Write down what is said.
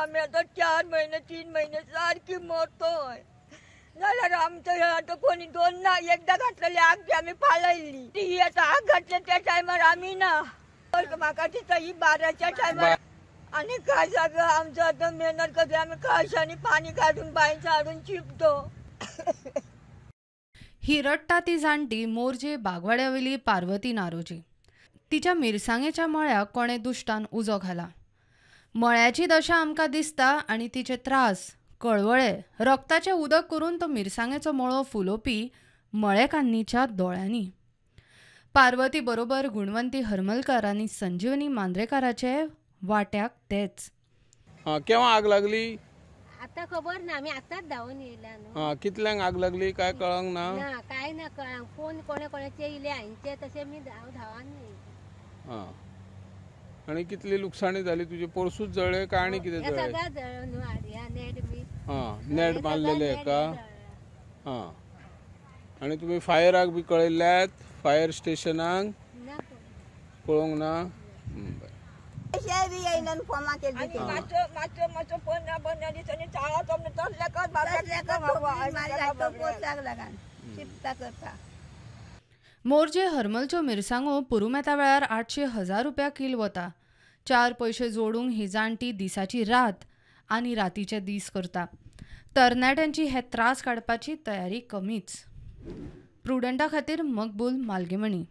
आमी आतां 4 म्हयने 3 म्हयने सारकी मरतोय. जाल्यार आमचो आतां कोणी 2 ना एकदां घातलेली आग ती आमी पालयल्ली. ती आतां आग घातली त्या टायमार आमी ना. म्हाका दिसता ही 12च्या टायमार. आनी काय सगळं आमचो आतां मेहनत करता आमी कळशांनी पाणी काडून बांयचो हाडून चिपतो. ही रडटा ती जाणटी मोरजे बागवाड्यावेली पार्वती नारोजी. तिच्या मिरसांगेच्या मळ्याक कोणें दुश्टान उजो घाला. मळ्याची दशा आमकां दिसता आनी तिचे त्रास कळवळे रक्ताचें उदक करून तो मिरसांगेचो मळो फुलोवपी मळेकान्नीच्या दोळ्यांनी. पार्वती बरोबर गुणवंती हरमलकर आनी संजीवनी मांद्रेकाराचे वाट्याक तेच. केव्हा आग लागली आता खबर ना, आमी आतांच धांवून येयला न्हू. हां, कितल्यांक आग लागली काय कळंक ना? ना काय ना कळंक. फोन कोणे कोणाचे येयले हांचे तशें मी धांवान येयले. हां, आनी कितली लुकसाणी जाली तुजी? पोरसूच जळ्ळे काय आनी कितें जळ्ळें? सगळें जळ्ळें न्हू, हाडया नेट बी. हां, नेट बांदलेले का? हां, आनी तुमी फायराक बी कळयल्यात? फायर स्टेशनाक कळोवंक ना? बरें. मातसो मातसो 15-15 दिसांनी चाळा करता. मोरजे हरमलच्यो मिरसांगो पुरुमेता वेळार 800-1000 रुपया कील वता. 4 पयशे जोडूंक ही जाणटी दिसाची रात आनी रातीचे दीस करता. तरणाट्यांची हे त्रास काडपाची तयारी कमीच. प्रुडंटा खातीर मकबूल मालगेमणी.